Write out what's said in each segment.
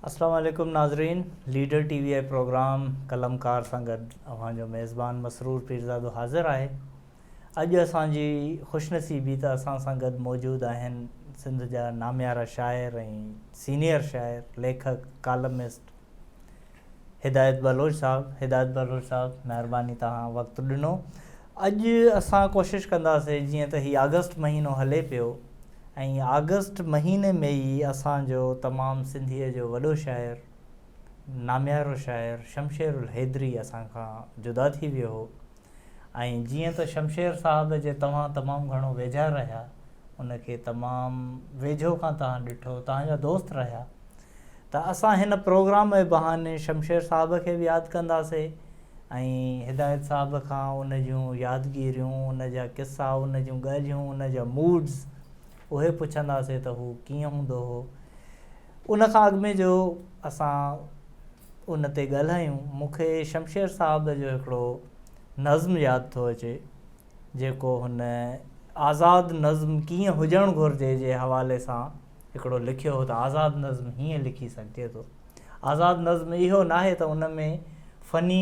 اسلام عليڪم ناظرين ليڊر ٽي وي ۽ پروگرام قلمڪار سان گڏ اوهان جو ميزبان مسرور پيرزادو حاضر آهي اڄ اسان جي خوش نصيبي ته اسان سان گڏ موجود آهن سنڌ جا ناميارا شاعر ۽ سينيئر شاعر ليکڪ ڪالمسٽ هدايت بلوچ صاحب هدايت بلوچ صاحب مهرباني توهان وقت ڏنو اڄ اسان ڪوشش ڪنداسين جيئن ته هي آگسٽ مهينو هلي پيو ۽ آگسٽ مهيني ۾ ئي اسان جو تمام سنڌيء جو وڏو شاعر، ناميارو شاعر شمشير الحيدري اسان کان جدا ٿي ويو هو ۽ جيئن ته شمشير صاحب جي توهان تمام گهڻو ويجها رهيا، ان کي تمام ويجهو کان توهان ڏٺو، توهان جا دوست رهيا ته اسان هن پروگرام جي بهاني شمشير صاحب کي به ياد ڪنداسي ۽ هدايت صاحب کان ان جون يادگيريون، ان جا قصا، ان جون ڳالهيون، ان جا موڊز اهي پڇنداسين ته هو ڪيئن هوندو هو. ان کان اڳ ۾ جو اسان ان تي ڳالهايون، مون کي شمشير صاحب جو هڪڙو نظم ياد ٿو اچي، جيڪو هن آزاد نظم ڪيئن هجڻ گهرجي جي حوالي سان هڪڙو لکيو هو ته آزاد نظم هيئن لکي سگهجي ٿو. آزاد نظم اهو ناهي ته ان ۾ فني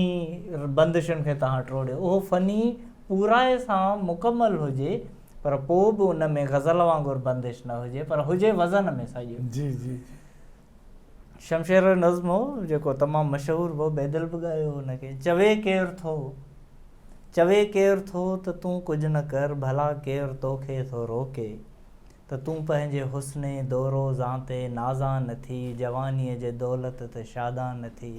بندشن کي توهان ٽوڙيو، اهو فني پورائي سان مڪمل هجي پر پوء به ان ۾ غزل وانگر بندش نه هجي پر هجي وزن ۾ سڄو. جي جي جي. شمشير جو نظم هو جيڪو تمام مشهور به هو، بيدل به ڳايو هو ان کي، چوي ڪير ٿو، چوي ڪير ٿو ته تون ڪجهه نه ڪر، ڀلا ڪير توکي ٿو روڪي. ته تون پنهنجي حسن دوروزان تي نازان نه ٿي، جوانيء جي دولت تي شادان نه ٿي.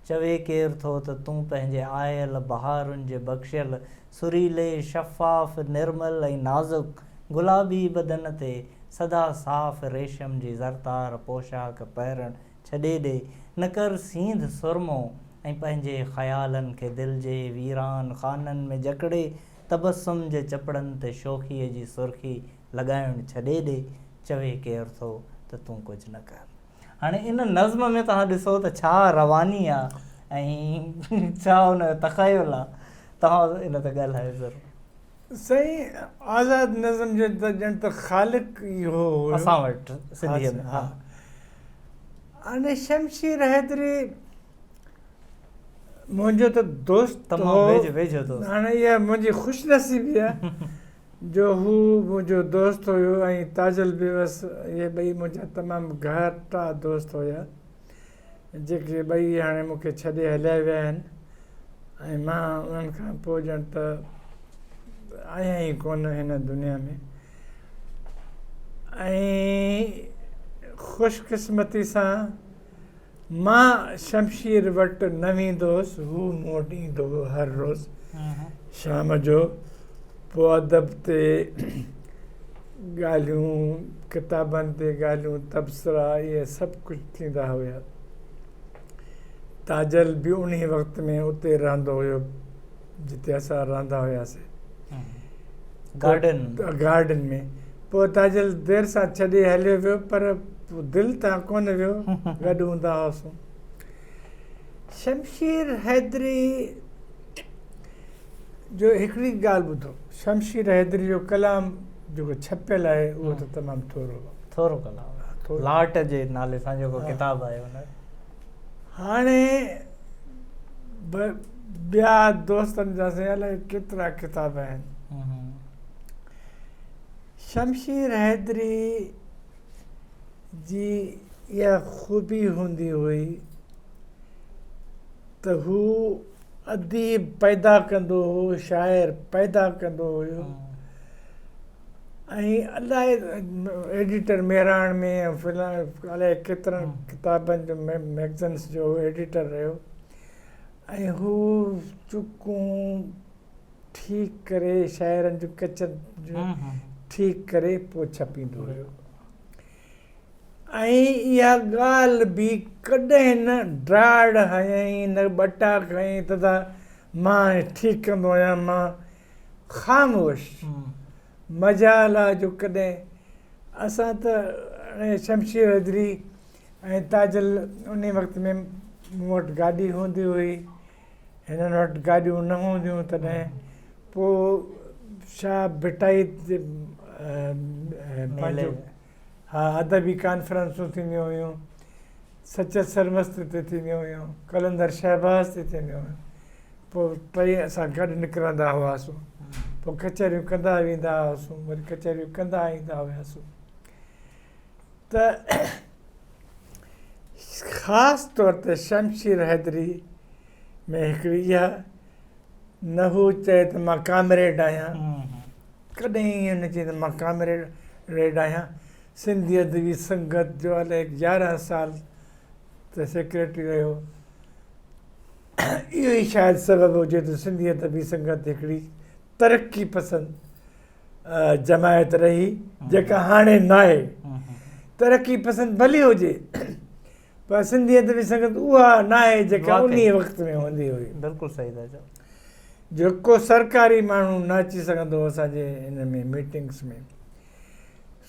چوي ڪير ٿو ته تون پنهنجي آيل بهارن جي بخشيل سريلي، شفاف، نرمل ۽ نازڪ گلابي بدن تي سدا صاف ريشم جي زرتار پوشاڪ پهرڻ ڇڏي ڏي، نه ڪر سينڌ سرمو ۽ پنهنجي خيالن کي دل جي ويران خانن ۾ جڪڙي تبسم جي چپڙن تي شوخيء جي سرخي لڳائڻ ڇڏي ڏي، چوي ڪير ٿو ته تون ڪجهه نه ڪر. هاڻي ان نظم ۾ توهان ڏسو ته ڇا رواني آ ۽ ڇا ان جو تخيل آ، توهان ان تي ڳالهايو ضرور. سائين آزاد نظم جو ته ڄڻ ته خالق ئي هو هيو. اسان وٽ سنڌيء ۾ ها. هاڻي شمشير حيدري منهنجو ته دوست تمام هو. ويجهو ويجهو دوست. هاڻي اها منهنجي خوش نصيبي آهي جو هو منهنجو دوست هيو ۽ تاجل بيوس اهي ٻئي منهنجا تمام گهاٽا دوست هيا جيڪي ٻئي هاڻي مون کي ڇڏي هليا ويا آهن ۽ مان انهن کان پوء ڄڻ ته آهيان ئي ڪونه هن دنيا ۾ ۽ خوش قسمتي سان مان شمشير وٽ نه ويندو هوس، هو مون وٽ ايندو هو هر روز شام جو، پوء ادب تي ڳالهيون، ڪتابن تي ڳالهيون، تبصرا اهي سڀ ڪجهه ٿيندا هيا. تاجل به انهي وقت ۾ اتي رهندو هيو جتي اسان رهندا هياسين. گارڊن. گارڊن ۾. پوء تاجل دير سان ڇڏي هليو ويو پر دل تان ڪونه ويو، گڏ هوندا هئاسون. شمشير حيدري جو هڪڙي ڳالهه ٻڌو، شمشير حيدري جو ڪلام جيڪو ڇپيل آهي اهو ته تمام ٿورو آهي. ٿورو ڪلام آهي. لاٽ جي نالي سان جيڪو ڪتاب آهي ان. هاڻي ٻيا دوستن جا سائين الائي ڪيترا ڪتاب آهن. شمشير حيدري جي اها خوبي هوندي هئي ته هو اديب پيدا ڪندو هو، شاعر پيدا ڪندو هيو ۽ الائي ايڊيٽر مهراڻ ۾ ۽ فلان الائي ڪيترن ڪتابن جو مئگزنس جو ايڊيٽر رهيو ۽ هو چڪون ٺيڪ ڪري شاعرن جون ڪچن جون ٺيڪ ڪري پوء ڇپيندو هيو ۽ اها ڳالهه به ڪڏهن نه ڊاڙ هنيائين نه ٻٽاڪ هنيائين ته دا مان ٺيڪ ڪندو آهيان مان خاموش مجال آ جو ڪڏهن اسان ته شمشير حيدري ۽ تاجل انهي وقت ۾ مون وٽ گاڏي هوندي هئي هنن وٽ گاڏيون نه هونديون تڏهن پوء شاهه ڀٽائي جي پنهنجو ها ادبي ڪانفرنسون ٿينديون هيون. سچل سرمست تي ٿينديون هيون، قلندر شهباز تي ٿينديون هيون. پوء ٽئي اسان گڏ نڪرندا هئاسون. پوء ڪچهريون ڪندا ويندا هئاسون، وري ڪچهريون ڪندا ايندا هياسون. ته خاص طور تي شمشير حيدري ۾ هڪڙي اها نه هو چئي ته مان ڪامريڊ آهيان، ڪڏهن ائين نه چئي ته مان ڪامريڊ آهيان. سنڌي ادبي سنگت جو الائي 11 سال ته سيڪريٽري رهيو. اهو ئي شايد سبب هجي ته سنڌي ادبي سنگت هڪڙي ترقي پسند جماعت رهي جيڪا هاڻي ناهي. ترقي پسند ڀلي هجي پر سنڌي ادبي سنگت اها ناهي جيڪا انهي وقت ۾ هوندي هئي. بلڪل صحيح ٿا چئو. جيڪو سرڪاري ماڻهو نه اچي سگهندو هو اسان جي ان ۾ ميٽنگس ۾.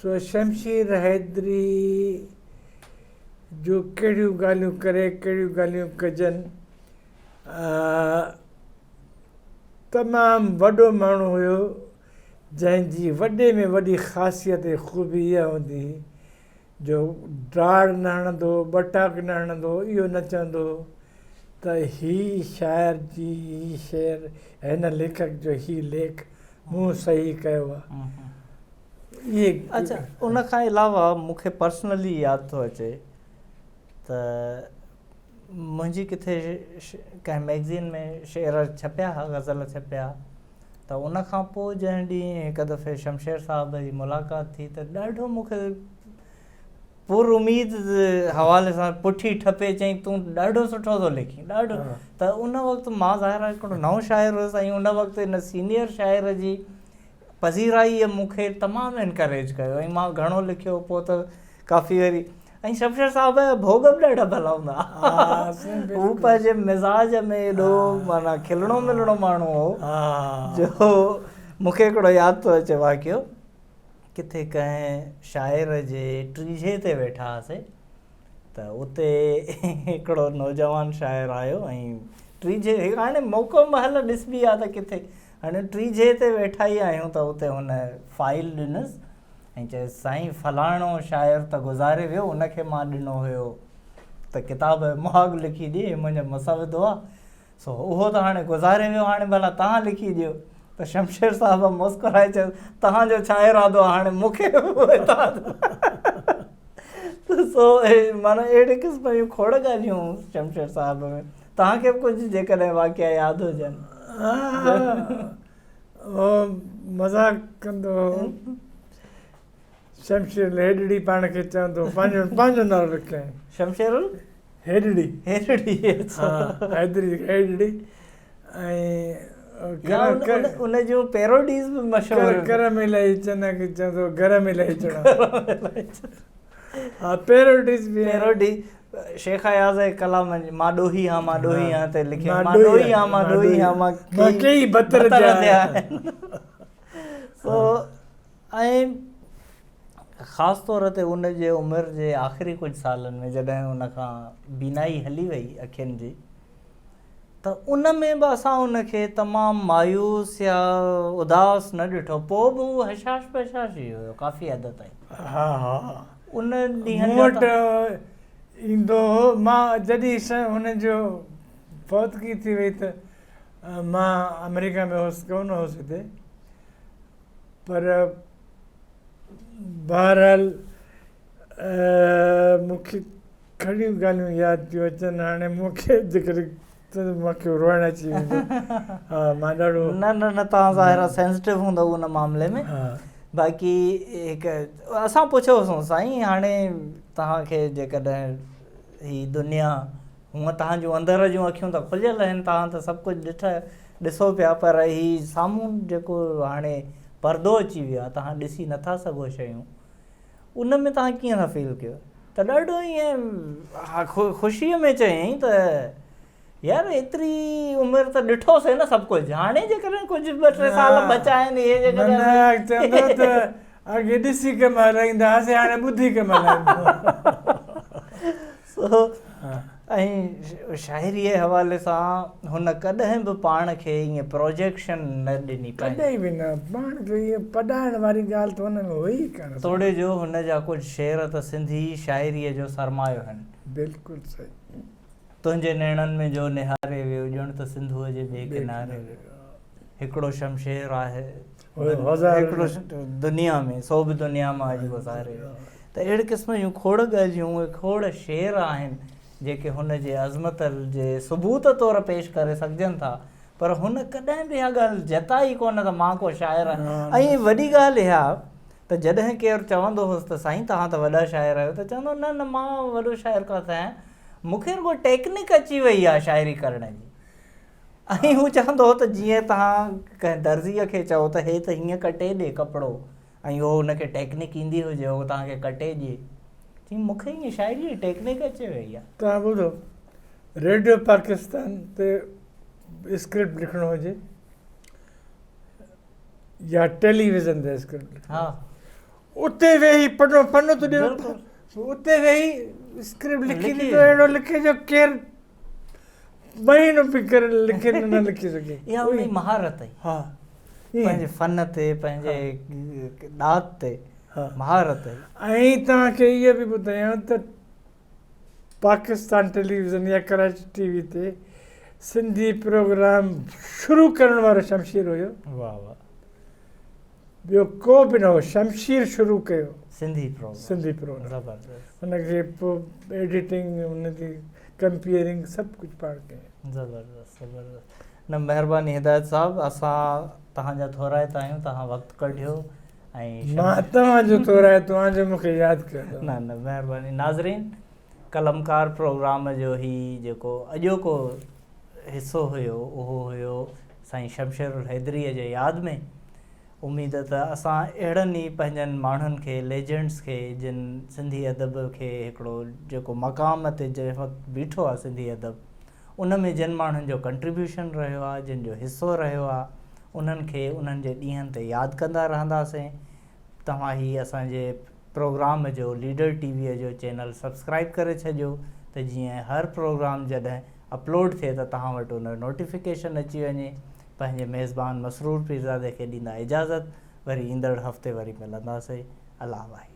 سو شمشير حيدري جون ڪهڙيون ڳالهيون ڪري ڪهڙيون ڳالهيون ڪجن. تمام وڏو ماڻهو هيو جنهن جي وڏي ۾ وڏي خاصيت ۽ خوبي اها هوندي هئي جو ڊاڙ نه هڻندو هو، ٻٽاڪ نه هڻندو هو، اهو نه چوندو هو ته هي شاعر جي هي شعر هن ليکڪ جو هي ليک مون صحيح ڪيو آهي. اهي اڇا ان کان علاوه مون کي پرسنلي ياد ٿو اچي ته منهنجي ڪٿي ڪنهن مئگزين ۾ شعر ڇپيا ها غزل ڇپيا ته ان کان پوء جنهن ڏينهن هڪ دفعي شمشير صاحب جي ملاقات ٿي ته ڏاڍو مون کي پر اميد حوالي سان پٺي ٺپي چيائين تون ڏاڍو سٺو ٿو لکين ڏاڍو ته ان وقت مان ظاهر آهي هڪڙو نئون شاعر هيس ۽ ان وقت ان سينيئر شاعر جي پذيرائيء مون کي تمام انڪريج ڪيو ۽ مان گهڻو لکيو پوء ته ڪافي وري ۽ شمشير صاحب جا ڀوڳ به ڏاڍا ڀلا هوندا هئا. هو پنهنجي مزاج ۾ ايڏو معنيٰ کلڻو ملڻو ماڻهو هو جو مون کي هڪڙو ياد ٿو اچي واقعو ڪٿي ڪنهن شاعر جي ٽيجهي تي ويٺا هئاسي ته اتي هڪڙو نوجوان شاعر آيو ۽ ٽيجهي هاڻي موقعو مهل ڏسبي آ ته ڪٿي هاڻي ٽيجهي تي ويٺا ئي آهيون ته اتي هن فائل ڏنس ۽ چيس سائين فلاڻو شاعر ته گذاري ويو ان کي مان ڏنو هيو ته ڪتاب جو مهاڳ لکي ڏي هي منهنجو مسودو آ سو اهو ته هاڻي گذاري ويو هاڻي ڀلا توهان لکي ڏيو ته شمشير صاحب مسڪرائي چيس توهان جو ڇا ارادو آ هاڻي مون کي سو معنيٰ اهڙي قسم جون کوڙ ڳالهيون شمشير صاحب ۾ توهان کي به ڪجهه جيڪڏهن واقعا ياد هجن. هو مذاق ڪندو هو. شمشير الهيڏڙي پاڻ کي چوندو هو. پنهنجو پنهنجو نالو رکيائين. شمشير ال؟ هيڏڙي. هيڏڙي اڇا. ها حيدري هيڏڙي ۽ يا ان جون پيروڊيز به مشهور هيون. ڪرم الاهي چنا کي چوندو هو گرم الاهي چنا. ها پيروڊيز به. پيروڊي شيخ اياز جي ڪلام مان ڏوهي هان مان ڏوهي هان تي لکيو مان ڏوهي هان مان ڏوهي هان مان ڪيئي بتر ٿيا آهن سو ۽ خاص طور تي ان جي عمر جي آخري ڪجهه سالن ۾ جڏهن ان کان بينائي هلي وئي اکين جي ته ان ۾ به اسان ان کي تمام مايوس يا اداس نه ڏٺو پوء به هو هشاش بشاش ئي هيو ڪافي حد تائين. ها ها ان ڏينهن مون وٽ ايندو هو مان جڏهن هن جو فوتگي ٿي وئي ته مان آمريڪا ۾ هوس ڪونه هوس هتي پر بهرحال مون کي گهڻيون ڳالهيون ياد ٿيون اچن هاڻي مون کي جيڪڏهن ته مون کي روئڻ اچي ويندو ها مان ڏاڍو نه نه نه توهان ظاهر آهي سينسٽو هوندؤ ان معاملي ۾ باقي هڪ اسان پڇيوسون سائين هاڻي توهان کي جيڪڏهن هي دنيا هونء توهان جون اندر جون اکيون ته کليل آهن توهان ته سڀ ڪجهه ڏٺ ڏسو پيا پر هي سامهون جيڪو هاڻي پردو اچي ويو آهي توهان ڏسي نٿا سگهو شيون ان ۾ توهان ڪيئن ٿا فيل ڪيو ته ڏاڍو ائين خوشيء ۾ چيائين ته يار ايتري عمر ته ڏٺوسين نه سڀ ڪجهه هاڻي جيڪڏهن ڪجهه ٻه ٽي سال بچا آهن اهي جيڪڏهن چوندو ته اڳي ڏسي ڪم هلائيندا هئاسين هاڻي ٻڌي ڪم هلائيندا سو ۽ شاعريء جي حوالي سان هن ڪڏهن به پاڻ کي ائين پروجيڪشن نه ڏني. ڪڏهن به نه. پاڻ کي ائين پڏائڻ واري ڳالهه ته هن ۾ هئي ئي ڪانه. توڙي جو هن جا ڪجهه شعر ته سنڌي شاعريء جو سرمايو هن. بلڪل صحيح. تنهنجي نيڻن ۾ جو نهاري ويو ڄڻ ته سنڌوء جي ٻئي ڪناري ويو. هڪڙو شمشير آهي هڪڙو دنيا ۾ سو به دنيا مان اڄ گذاري ويو. ته اهڙي قسم جون کوڙ ڳالهيون ۽ کوڙ شعر آهن جيڪي هن جي عظمت جي ثبوت طور پيش ڪري سگهجن ٿا پر هن ڪڏهن به اها ڳالهه جتائي ڪونه ته مان ڪو شاعر آهيان ۽ وڏي ڳالهه اها ته جڏهن ڪير چوندو هوس ته سائين توهان ته وڏا شاعر آهيو ته چوندو هو نه نه مان وڏو شاعر ڪاٿي آهيان مون کي رڳو ٽيڪنڪ اچي وئي آهي شاعري ڪرڻ جي ۽ هو چوندو هو ته جيئن توهان ڪنهن درزيء کي چئو ته هي ته هيئن ڪٽي ڏي ڪپڙو ۽ اهو ان کي ٽيڪنڪ ايندي هجي اهو توهان کي ڪٽي ڏي چيائين مون کي ائين شاعري جي ٽيڪنڪ اچي وئي آهي. توهان ٻڌو ريڊيو پاڪستان تي اسڪرپٽ لکڻو هجي يا ٽيلي ويزن تي اسڪرپٽ لکڻو هجي اتي ويهي پنو پنو ته ڏيو اتي ويهي اسڪرپٽ لکي ڏيندو اهڙو لکي جو ڪير مهينو به ڪري لکي نه لکي سگهي. اها ان جي مهارت هئي. ها. پنهنجي فن تي پنهنجي ڏات تي مهارت هئي. ۽ توهان کي اهو به ٻڌايان ته پاڪستان ٽيليويزن يا ڪراچي ٽي وي تي سنڌي پروگرام شروع ڪرڻ وارو شمشير هيو. واه واه. ٻيو ڪو به نه هو شمشير شروع ڪيو سنڌي پروگرام سنڌي پروگرام زبردست ان کي پوء ايڊيٽنگ ان جي ڪمپيئرنگ سڀ ڪجهه پاڻ ڪيائين. زبردست زبردست نه مهرباني هدايت صاحب اسان توهان جا ٿورائتا آهيون توهان وقت ڪڍيو ۽ مان توهان جو ٿورائتو آهيان جو مون کي ياد ڪيو اٿو. نه نه مهرباني ناظرين قلمڪار پروگرام جو هي جيڪو اڄوڪو حصو هيو اهو هيو سائين شمشيرالحيدريء جي ياد ۾. اميد ته اسان اهڙن ئي پنهنجن ماڻهن کي ليجنڊس کي جن سنڌي ادب کي هڪڙو جيڪو مقام تي جنهن وقت بيٺو آهي سنڌي ادب ان ۾ جن ماڻهن جو ڪنٽريبيوشن رهيو آهي جن جو حصو رهيو آهي انهن کي انهن جي ڏينهن تي ياد ڪندا رهنداسين توهان هي اسان جي پروگرام جو ليڊر ٽي وي جو چينل سبسڪرائب ڪري ڇڏيو ته جيئن هر پروگرام جڏهن اپلوڊ ٿئي ته توهان وٽ ان جو نوٽيفڪيشن اچي وڃي پنهنجي ميزبان مسرور پيرزادي کي ڏيندا اجازت وري ايندڙ هفتي وري ملنداسين الله واهي.